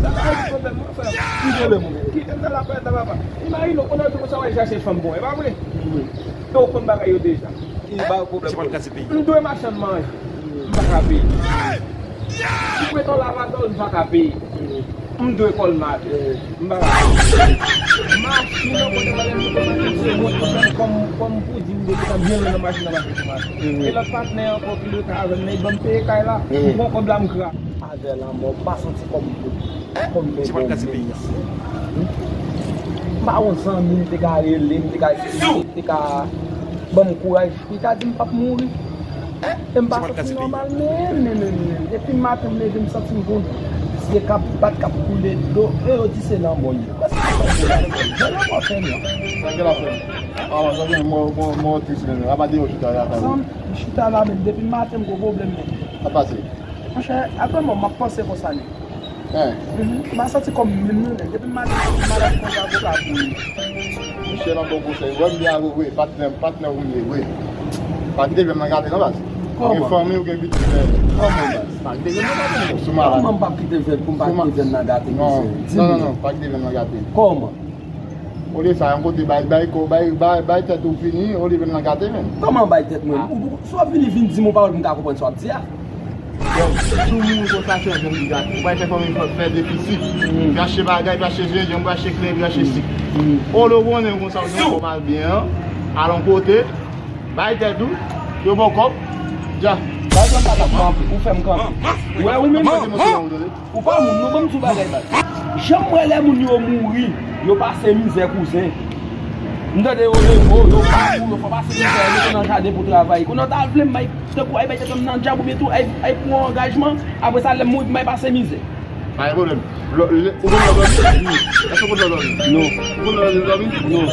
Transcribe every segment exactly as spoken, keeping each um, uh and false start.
Sa pa yon pwoblèm, non, frè. Ki pwoblèm ou gen? Kite m nan lapè ta papa. Imajine w, konnen w di konsa w al chache fanm pou mwen, e pa vre? Wi. E w konn bagay yo deja. Ki ba pwoblèm? M dwe machann manje. M pa ka peye. M prete w lavatò, m pa ka peye. M dwe kòlmate. M pa ka peye. Machin nan kote mwen lè m moute machin se wont mwen fè m kòm, kòm pou di m dwe gentan byen lwen nan machin nan pase sou machin. E lòt patnè ankò ki leta avè m nan, li ban m peye kay la. M pran kòb la, m kraze. Avè lanmò, m pa santi kòm, kòm m te bon menm. M pa yon zanmi m te ka rele, m te ka eseye, te ka ban m kouraj. Li ka di m p ap mouri. E m pa santi m nòmal menm, menm, menm, menm. Depi maten m leve, m santi m gon zye k ap bat, k ap koule dlo. E yo di se lanmò ye. Prèske se lanmò. Jan lanmò fè m nan. Sa gen la fè m. Ah, sa gen mò, mò, mò tris menm. Apa de yo chita la, sa. Zanmi, m chita la menm. Depi maten m gon pwoblèm menm. Sa pase. Monchè, apre mò, m ap panse konsa li. Hein. Mhm. M pa santi kòm m menm non, nèg. Depi m malad, m malad konsa, pou ka mouri. Monchè, nan bon konsèy. Wè m byen avè w vre, patnè, patnè ou m ye vre. Pa kite vle m nan gate non, baz. Kòman? Ou gen fanmi, ou gen pitit, men. Kòman, baz? Pa kite vle m nan gate non. Sou malad. Kòman m p ap kite vle pou m pa kite vle m nan gate, mesye? Non, non, non, pa kite vle m nan gate. Kòman? Olye sa, yon kote bay, bay kò, bay, bay, bay tèt ou fini, olye vin nan gate menm. Kòman bay tèt mwen? Ou, ou, si w ap vini vin di m yon pawòl pou m ka konprann sa w ap di a. Donk, si w mouri konsa, se yon jèn ki gate. Ou bay fè fanmi fè, fè defisi. Ou achte bagay, ou achte jenjanm, ou achte klè, ou achte sik. Olye w konnen konsa, ou gen kòb al byen an, al yon kote, bay tèt ou, yo ba w kòb, dja. Bay fè m pa t ap kanpe, ou fè m kanpe. Ou wè ou menm? Ou pa moun, non, ban m di w bagay, baz. Jan m wè lè moun yo mouri, yo pase mizè, kouzen. M tande yo leve, yo pa kou, yo fè pase mizè, yo rete nan jaden pou travay. Kounye a w ta vle m ay tankou ay bay tèt mwen nan dyab oubyen tou ay, ay pran yon angajman, apre sa lè m mouri pou m ay pase mizè. Pa gen pwoblèm. Lò, lè, ou konn lè w dòmi? Èske ou konn lè w dòmi? Non. Ou konn lè w dòmi? Non.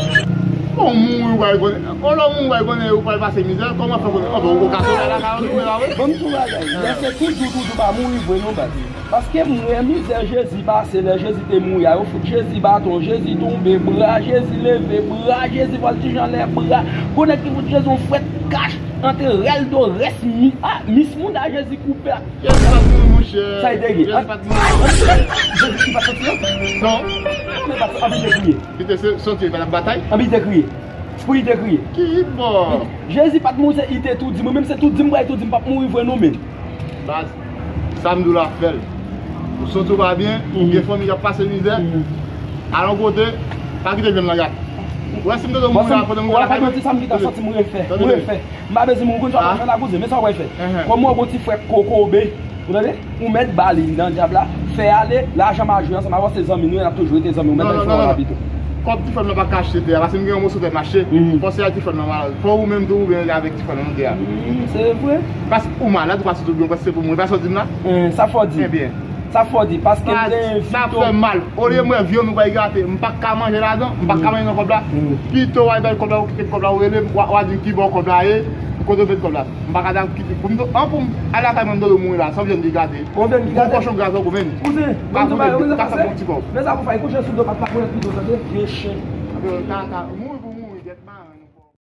Bon, mouri ou pral konnen. Bon, lè w mouri ou pral konnen ou pral pase mizè, kòman fè konnen? Anben, ou ka sove lakay ou, ou la, wi. Ban m di w bagay. Lè se toujou, toujou pa mouri vre non, baz. Paske m wè mizè Jezi pase, lè Jezi te mouri a, yo fout Jezi baton, Jezi tonbe, bra Jezi leve, bra Jezi vòltije anlè, bra. Gon nèg ki fout Jezi yon frèt kach ant rèl do rès mi, a, mis mouda Jezi koupe a. Jezi pa t mouri, monchè. Sa li te gen? Jezi pa t mouri. Jezi ki pa t santi an? Non. Kòman li pa t santi? Anpi li te kriye. Li te se-, santi li pa t ap batay? Anpi li te kriye. Pou li te kriye. Ki bò? Jezi pa t mouri, se li te tou di. Mwen menm se tou di m pral tou di m p ap mouri vre non, men. Baz, sa m di w la fè l. Ou santi w pa byen, ou gen fanmi k ap pase mizè. Al yon kote, pa kite vle m nan gate. Ou wè si m tande w mouri la, pandan m mouri la, pa mwen di sa m gentan santi m refè. M refè. M pa bezwen mouri, ou konn sa w pral fè la, kouzen, men sa w pral fè. Kòm ou wè gon ti frè kokobe, ou tande? Ou mèt ba li nan dyab la, fè ale, lajan m a jwe ansanm avè w, se zanmi nou ye, n ap toujou rete zanmi, ou mèt bay frè w lavi tou. Kòb ti frè m nan pa ka achte tè a, paske m gen yon moso tè m achte, fò se a ti frè m nan, fò ou menm tou, oubyen avèk ti frè m nan nou tè a. Se vre. Paske ou malad, ou pa sot oubyen ou panse se pou mouri, pa sa w di m la? Sa fò di. Ebyen. Sa fò di, paske m te envite w. Sa fè mal. Olye m wè vyann ou bay gate, m pa ka manje ladan, m pa ka manje nan kòb la. Pito w al bay kòb la, ou kite kòb la, ou rele m, w a, w a di m ki bò kòb la ye, kote w met kòb la. M pa ka ta kite. Pou m, an pou m al lakay mwen, m tande w mouri la, san vyann ki gate. Yon vyann ki gate. Gon kòchon gras tankou menm. Kouzen, ka fout, ka fè bon ti kòb. Men sa pou fè, kouche sou do pa t la pou lè pito, tande, vye chen. Kaka.